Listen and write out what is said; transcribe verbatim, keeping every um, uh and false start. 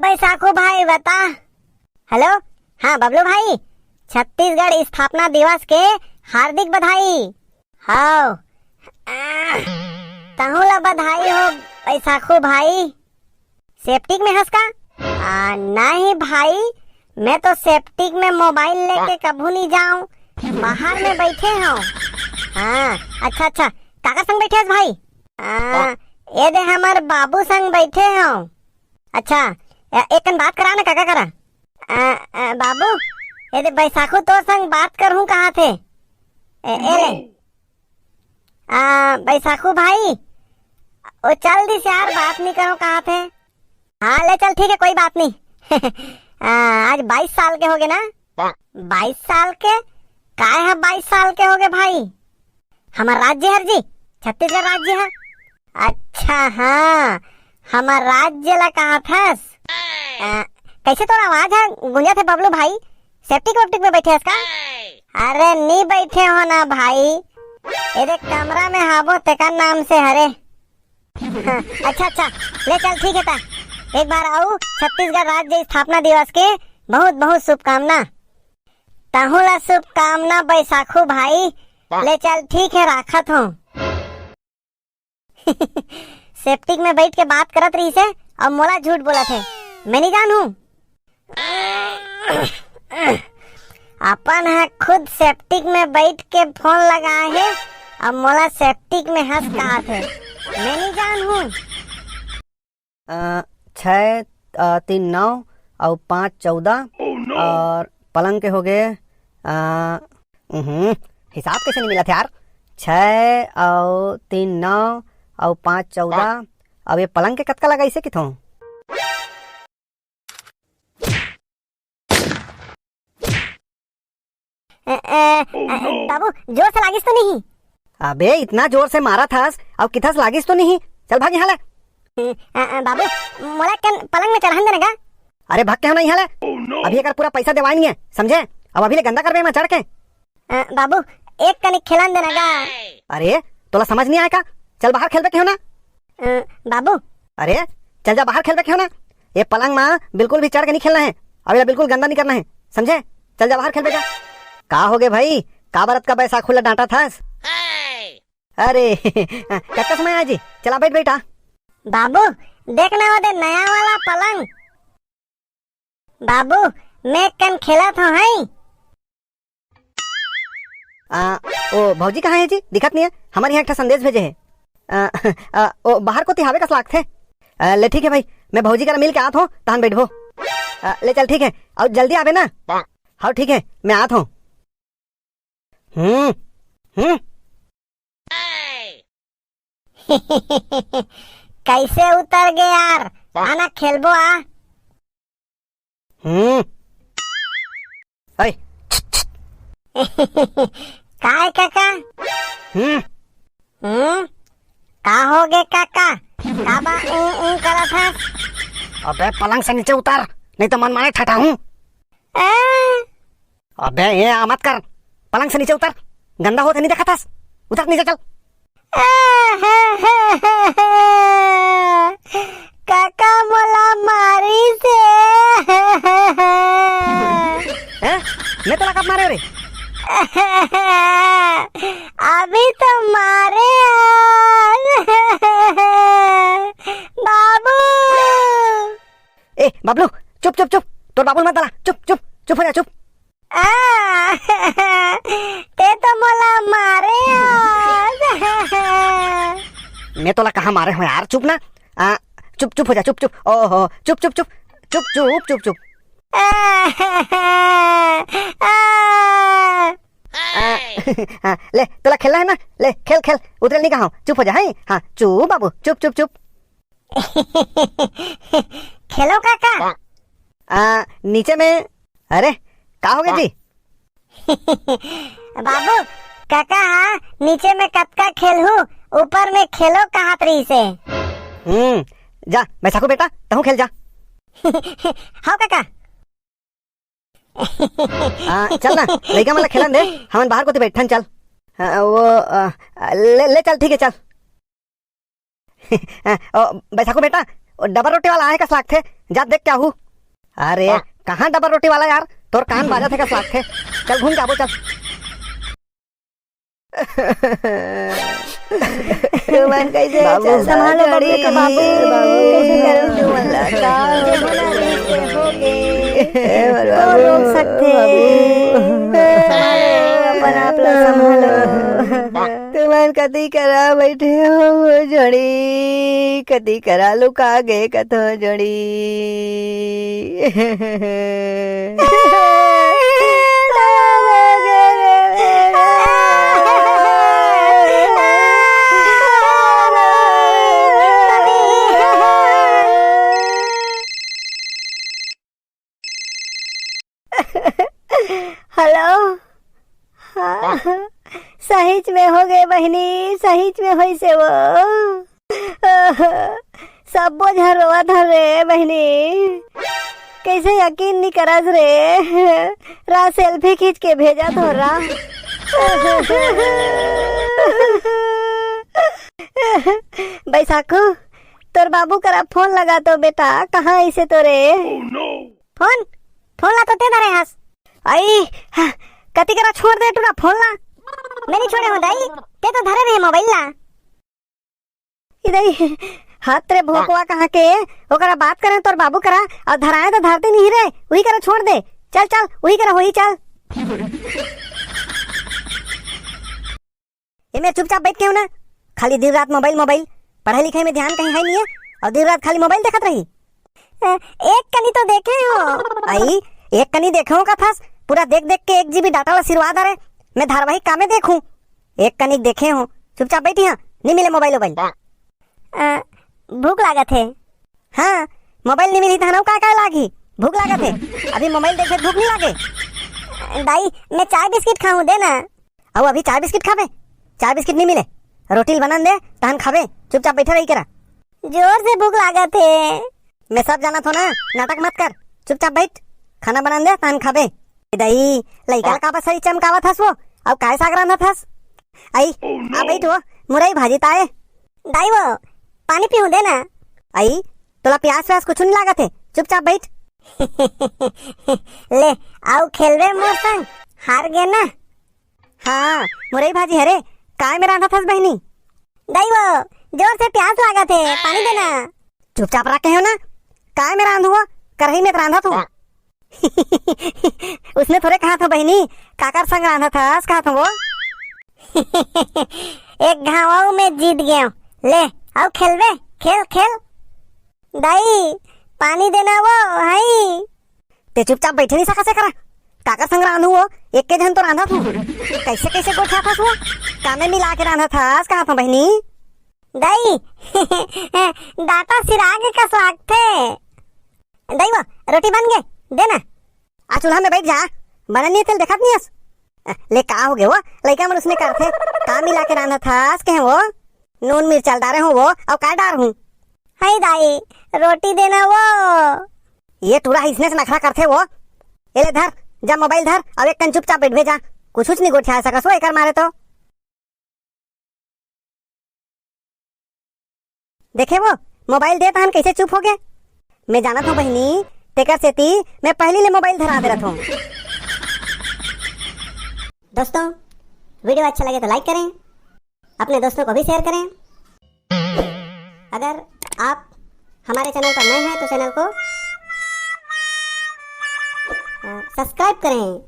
बैसाखू भाई बता। हेलो, हाँ बबलू भाई, छत्तीसगढ़ स्थापना दिवस के हार्दिक बधाई। हव, तहूँ ला बधाई हो बैसाखू भाई। सेप्टिक में हस का? आ, नहीं भाई, मैं तो सेप्टिक में मोबाइल लेके कभू नहीं जाऊं, बाहर में बैठे हूँ। हाँ, अच्छा अच्छा, काकर संग बैठे हस भाई? आ, ये दे हमर बाबू संग बैठे हूँ। अच्छा, ए-, एक कन बात करा ना काका करा। आ, आ, बाबू, ये दे बैसाखू तोर संग बात करहूँ कहा थे। ए, ए ले। आ, बैसाखू भाई, ओ चल दिस यार, बात नहीं करो कहा थे। हाँ, ले चल, ठीक है, कोई बात नहीं। आ, आज बाईस साल के होगे ना? बाईस साल के? काय है बाईस साल के होगे भाई? हमर राज्य हर जी, छत्तीसगढ़ राज्य है। अच्छा, हाँ, हमर राज्य ला कहा थस। आ, कैसे तोर आवाज है गूंजा थे बबलू भाई? सेप्टिक वेप्टिक में बैठे हस का? अरे, नी बैठे हो ना भाई, एदे कमरा में हाबो तेकर नाम से हरे। हाँ, अच्छा अच्छा, ले चल, ठीक है ता। एक बार अउ छत्तीसगढ़ राज्य स्थापना दिवस के बहुत बहुत शुभकामना। तहूँ ला शुभकामना बैसाखू भाई। ले चल, ठीक है, राखत हूँ। सेप्टिक में बैठ के बात करत रहिस हे अउ मोला झूठ बोलत हे। मैं नहीं जानहूँ। अपन ह खुद सेप्टिक में बैठ के फोन लगाए हे, अब मोला सेप्टिक में हंस कहात हे। मैं नहीं जानहूँ। अ, छः, अ, तीन नौ अउ पाँच चौदह। और पलंग के हो गए, अ, उहुं, हिसाब कैसे नहीं मिलत यार? छः अउ तीन नौ अउ पाँच चौदह। अब ये पलंग के कतका लगाइसे किथों? ए, ए, ए, बाबू, जोर से लागिस तो नहीं? अबे, इतना जोर से मारा थस, अब किथस लागिस तो नहीं? चल भाग यहाँ ले। ए, ए, ए, बाबू, मोला कन पलंग में चढ़न देना गा। अरे भाग के हो ना यहाँ ले। अभी एकर पूरा पैसा देवाए नहीं है, समझे? अब अभी ले गंदा करबे मैं चढ़ के। अ, बाबू, एक कनिक खेलन देना गा। अरे, तोला समझ नहीं आए का? चल बाहर खेलबे के हो ना। अ, बाबू। अरे, चल जा बाहर खेलबे के हो ना। ये पलंग मा बिल्कुल भी चढ़ के नहीं खेलना है। अब एला बिल्कुल गंदा नहीं करना है, समझे? चल जा बाहर खेलबे जा। का हो गे भाई, का बरत का बैसाखू ला डांटा थस? अरे, कतका समय आए जी, चला बैठ बैठा। बाबू, देख ना वो दे नया वाला पलंग। बाबू, मैं कन खेलत हूँ, हैं? आ, ओ, भौजी कहाँ है जी? दिखत नहीं है। हमारे यहाँ एक ठा संदेश भेजे है। आ, आ, ओ, बाहर कोती हावे कस लागथे। आ, ले ठीक है भाई, मैं भौजी करा मिल के आत हूँ, तहन बैठबो। आ, ले चल ठीक है, अउ जल्दी आबे ना। हाँ ठीक है, मैं आत हूँ। हम्म, हम्म। कैसे उतर गे यार? आना खेलबो आ। हम्म। ओए, छ, छ। काय काका? हम्म। हम्म? का हो गे काका? का बा ऊ, ऊ करत हस? अबे पलंग से नीचे उतर, नहीं तो मन माने ठटा हूँ। ए? अबे, ये आ मत कर, पलंग से नीचे उतर, गंदा होत हे, नहीं देखत हस, उतर नीचे चल। काका मोला मारिस हे। हैं? मैं तोला कब मारे रे? अभी तो मारे हस। बाबू। ए, बबलू, चुप, चुप, चुप। तोर बाबू ल मत दला। चुप, चुप, चुप हो जा, चुप। आ, ते तो मोला मारे हस। मैं तोला कहाँ मारे हूँ यार, चुप ना। आ, चुप, चुप हो जा, चुप, चुप। ओहो, चुप, चुप, चुप। चुप, चुप, चुप, चुप। आ, आ, आ, हाँ, ले, तोला खेलना है ना? ले, खेल, खेल। उतरे नहीं कहा हूँ। चुप हो जा, हैं? हाँ, चुप बाबू, चुप, चुप, चुप। खेलो काका। आ, नीचे में, अरे, का हो गया जी? बाबू, काका हा, नीचे में कतका खेलहू, ऊपर में खेलो कहत रहिस हे। हम्म, जा, बैसाखू बेटा, तहूँ खेल जा। हाँ काका। आ, चल ना, लइका मन ला खेलन दे, हमन बाहर कोती बैठन चल। आ, वो, आ, ले, ले चल, ठीक है, चल। आ, ओ, बैसाखू बेटा, ओ डबल रोटी वाला आए कस लागथे, जा देख के आहू। अरे, कहाँ डबल रोटी वाला यार, तोर कान बाजत हे कस लागथे। चल घूम के आबो, चल। तुमन कैसे बाबू, चल संभालो बाबू, जड़ी? बाबू, कैसे करो तुमन ला? का हो गया? ए, बाबू। कौन रोक सकथे? संभालो, अपन आप ला संभालो। तुमन कति करा बैठे हो, जोड़ी? कति करा लुका गे कथो, जोड़ी? हेलो। हाँ, सहीच में हो गे बहिनी, सहीच में होइसे वो। सब्बो झन रोवत हन रे बहिनी, कैसे यकीन नी करस रे। रा सेल्फी खींच के भेजत हो रा। बैसाखू, तोर बाबू करा फोन लगा तो बेटा, कहाँ ऐसे तो रे? फोन? फोन ला तो ते धरे हस। आई, हा, कति करा छोड़ दे टूरा फोन ला। मैं नहीं छोड़े हूँ दाई, ते तो धरे रहे मोबाइल ला। ई दाई, हाथ रे भोकवा कहाँ के, ओकरा बात करे तोर बाबू करा, और धराए तो धरते नहीं रे, वही करा छोड़ दे। चल चल, वही करा होही चल। एमे चुपचाप बैठ के हो ना, खाली दिन रात मोबाइल मोबाइल, पढ़ाई लिखाई में ध्यान कहीं है नहीं है, और दिन रात खाली मोबाइल देखत रही। अ, एक कनी तो देखे हो। आई, एक कनी देखे हो का थस, पूरा देख देख के एक जीबी डाटा ला सिरवा डारे, मैं धारावाहिक कामे देखूं। एक कनी देखे हो, चुपचाप बैठी हाँ, नहीं मिले मोबाइल वोबाइल। अ, भूख लागत है। हाँ, मोबाइल नहीं मिली तो हनऊ का का लागी, भूख लागत है। अभी मोबाइल देखे भूख नहीं लागे। दाई, मैं चाय बिस्किट खाऊं, दे ना। अउ अभी चाय बिस्किट खाबे? चाय बिस्किट नहीं मिले, रोटी ल बनन दे, तहन खाबे। चुपचाप बैठे रही करा। जोर से भूख लागत हे। मैं सब जानत हो ना, नाटक मत कर, चुपचाप बैठ, खाना बनन दे, तहन खाबे। ए दई, लइका ला काबर सरी चमकावत हस वो? अउ काय साग रांधत हस? आई, आ बैठ वो, मुरई भाजी ताए। दाई वो, पानी पीऊं दे ना। आई, तोला प्यास व्यास कुछ नहीं लागत है, चुपचाप बैठ। ले, आउ खेलबे मोर संग, हार गे ना। हाँ, मुरई भाजी हरे, काय में रांधत हस बहिनी? दाई वो, जोर से प्यास लागत है, पानी देना। चुपचाप रख के हो ना, काय में रांधू वो, करही में त रांधत हूँ। उसने थोड़े कहा था बहिनी, काकर संग रांधत हस, कहा था वो। एक घाव में जीत गयो, ले, आउ खेलबे, खेल, खेल। दाई, पानी देना वो, हाई। ते चुपचाप बैठे नहीं सकत हे करा। काकर संग रांधू वो? एक के झन तो रांधत हूँ। कैसे कैसे गोठियाथस वो? कामे मिला के रांधत हस, कहा था बहिनी? दाई, डाटा सिराग कस लागथे। दाई वो, रोटी बन गे, दे ना। आ चूल्हा में बैठ जा, बनन नहीं तेल देखत नहीं हस। ले का हो गे वो? लइका मन उसने करथे, का मिला के रांधत हस, कहे वो? नून मिर्चा डारे हूँ वो, अउ का डार हूँ? हई दाई, रोटी देना वो। ये टूरा इसने से नखरा करथे वो। ए ले धर, जा मोबाइल धर, अउ एक कन चुपचाप बैठबे जा। कुछ कुछ नहीं गोठिया सकस वो एकर मारे तो। देखे वो, मोबाइल दे तहन कैसे चुप हो गए। मैं जानत हूँ बहिनी, तेकर सेती मैं पहली ले मोबाइल धरा दे रहत हूँ। दोस्तों, वीडियो अच्छा लगे तो लाइक करें, अपने दोस्तों को भी शेयर करें। अगर आप हमारे चैनल पर नए हैं तो चैनल को, अ, सब्सक्राइब करें